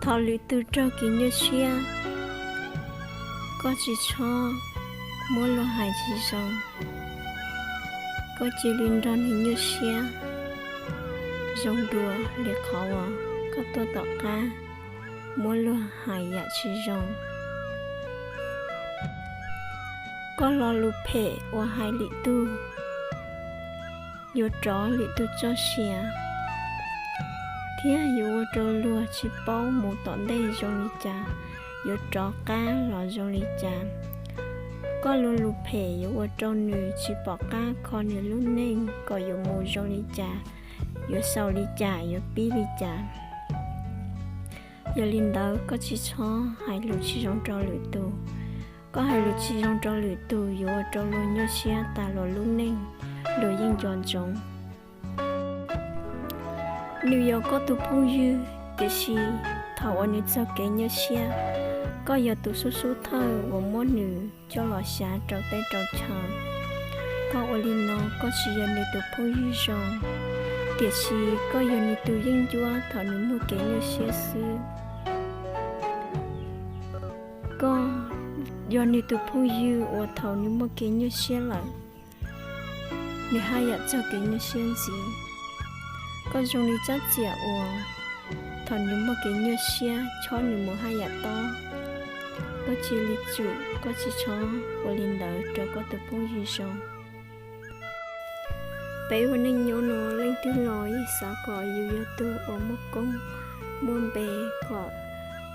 Thaum lwm tus raug kev nyuaj siab, koj tsis txhob muab luag hais tsis zoo. Koj cia li nrog nws nyuaj siab zoo dua li qhov uas koj tuaj tom qab muab luag hais yam tsis zoo. Koj lo lus phem uas hais lwm tus yuav rov lwm tus txoj sia, thiab yuav ua rau luag tsis paub mus tom ntej zoo li cas, yuav rov qab los zoo li cas. Koj lo lus phem yuav ua rau nws tsis pom qab kho nws lub neej kom yuav mus zoo li cas, yuav xaus li cas, yuav pib li cas. Yog li ntawd koj tsis txhob hais lus tsis zoo rau lwm tus. Koj hais lus tsis zoo rau lwm tus yuav ua rau luag nyuaj siab tas luag lub neej, luag yeej nco ntsoov. Nws yog koj tus phooj ywg, tiam sis thaum uas nws txog kev nyuaj siab, koj yog tus xub xub thawj uas muab nws coj los xyav rau teb rau chaw. Koj ua li no koj tsis yog nws tus phooj ywg zoo, tiam sis koj yog nws tus yeeb ncuab thaum nws muaj kev nyuaj siab xwb. Koj yog nws tus phooj ywg uas thaum nws muaj kev nyuaj siab lawm, nws haj yam txog kev nyuaj siab ntxiv. Koj zoo li tsab txiam uas thaum nws muaj kev nyuaj siab chob nws mus haj yam tob. Koj cia li tsum, koj tsis txhob ua li ntawd rau koj tus phooj ywg zoo. Peb ua neej nyob no leej twg los yeej xav kom yus yog tus uas muaj koob muaj npe kom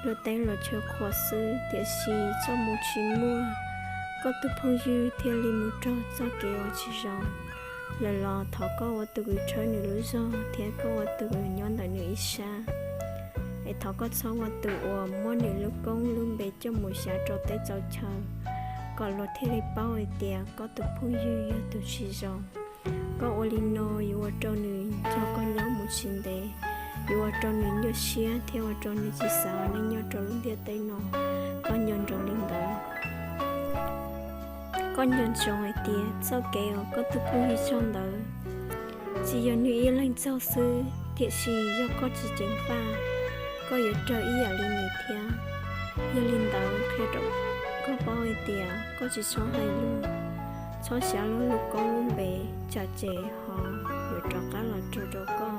luag teb luag chaw qhuas xwb, tiam sis txoj mus tsis muaj. Koj tus phooj ywg thiaj li mus raug txoj kev uas tsis zoo lawm los thov koj ua tus uas tshawb nws lub zog thiab koj ua tus uas nyob ntawm nws ib sab. Es thov koj txhob ua tus uas muab nws lub koob lub npe coj mus xyav rau teb txaus chaw, kom luag thiaj li paub hais tias koj tus phooj ywg yog tus tsis zoo. Koj ua li no yuav ua rau nws nrog koj nyob mus tsis ntev, yuav ua rau nws nyuaj siab thiab ua rau nws tsis xav ua neej nyob rau lub ntiaj teb no. Koj nco ntsoov li ntawd. Koj nco ntsoov hais tias txoj kev uas koj tus phooj ywg txog ntawd, tsis yog nws ib leeg txog xwb, tiam sis yog koj tsis ceev faj, koj yuav raug ib yam li nws thiab. Yog li ntawd qhia rau koj paub hais tias koj tsis txhob hais lus, txhob xyav luag lub koob lub npe, tsam ces ho yuav rov qab los raug rau koj.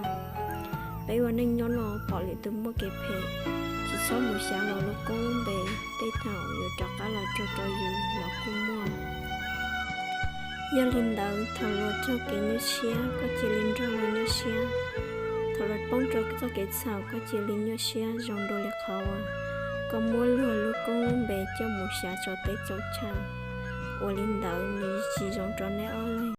Peb ua neej nyob no pom lwm tus muaj kev phem, tsis txhob mus xyav luag lub koob lub npe, tej thaum yuav rov qab los raug rau yus los kuj muaj. Yog li ntawd thaum luag raug kev nyuaj siab koj cia li nrog luag nyuaj siab, thaum luag poob rau txoj kev txhaum koj cia li nyuaj siab zoo dua li qhov uas koj muab luag lub koob lub npe coj mus xyav tso teb tso chaw. Ua li ntawd nws tsis zoo rau neb ob leeg.